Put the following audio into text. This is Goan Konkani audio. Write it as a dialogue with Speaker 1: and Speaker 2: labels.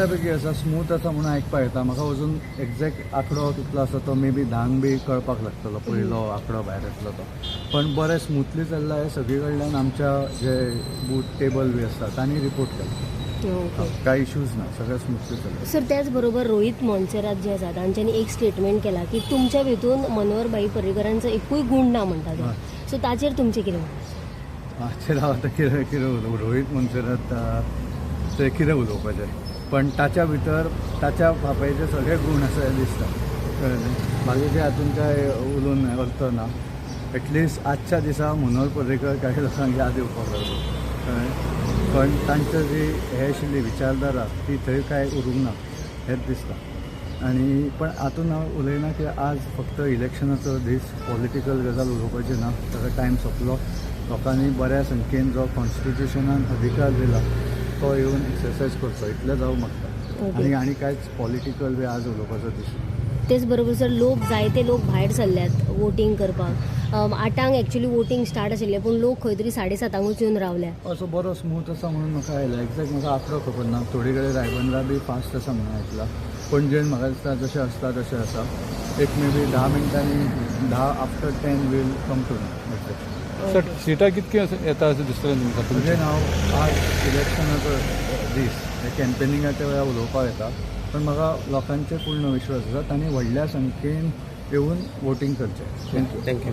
Speaker 1: बऱ्यापैकी आसा, स्मूथ आसा म्हणून आयकपाक येता. म्हाका अजून एग्जॅक्ट आंकडो कितलो आसा तो मे बी 10 बी कळपाक लागतलो, पयलो आंकडो भायर येतलो तो. पण बरें स्मुथली चल्ला हें सगळी कडल्यान आमच्या जे बूथ टेबल बी आसता तांणी रिपोर्ट केला. कांय इश्यूज ना, सगळें स्मुथली चल्ला.
Speaker 2: सर, त्याच बरोबर रोहित मोन्सेरात जे आसा तांच्यांनी एक स्टेटमेंट केला की तुमच्या भितून मनोहर भाई पर्रीकरांचो एकूय गूण ना म्हणटा ते. सो ताचेर तुमचें कितें म्हणणें?
Speaker 1: हाचेर हांव आतां कितें कितें उलोवं? रोहित मोन्सेरात ते कितें उलोवपाचें, पण ताच्या भितर ताच्या बापायचे सगळे गूण आसा हें दिसता, कळ्ळें न्ही? बाकीचे हातून काय उलोवन अर्थ ना. एटलिस्ट आजच्या दिसा मनोहर पर्रीकर काही लोकांक याद येवपाक लागलो, कळ्ळें? पण तांची जी हे आशिल्ली विचारधारा ती थंय कांय उरूंक ना हेंच दिसता. आनी पण हातून हांव उलयना की आज फक्त इलेक्शनाचो दीस, पॉलिटिकल गजाल उलोवपाची ना. ताका टायम सोंपलो. लोकांनी बऱ्या संख्येन जो कॉन्स्टिट्युशनान अधिकार दिला तो येवन एक्सरसायज करचो, इतलेंच हांव मागता. आनी आनी कांयच पॉलिटिकल बी आज उलोवपाचो दीस.
Speaker 2: तेच बरोबर सर, लोक जायते लोक भायर सरल्यात वोटींग करपाक. 8ांक एक्चुअली वोटींग स्टार्ट आशिल्लें, पूण लोक खंय तरी 7:30ूच येवन रावल्या.
Speaker 1: असो बरो स्मूथ आसा म्हणून म्हाका आयला. एग्जॅक्ट म्हाका आंकडो खबर ना. थोडी कडेन रायबंदरा बी फास्ट आसा म्हणून आयकलां. पणजेन म्हाका दिसता जशें आसता तशें आसा. एक मे बी 10 मिनटांनी, 10 after 10 we'll come to know exact.
Speaker 3: Sir, सिटां कितकी येता अशें दिसतलें तुमकां?
Speaker 1: म्हणजे हांव आज इलेक्शनाचो दीस, कॅम्पेनिंगाच्या वेळार उलोवपाक येता, पण म्हाका लोकांचेर पूर्ण विश्वास आसा, तांणी व्हडल्या संख्येन येवन वोटींग करचें. Thank you.
Speaker 3: Thank you.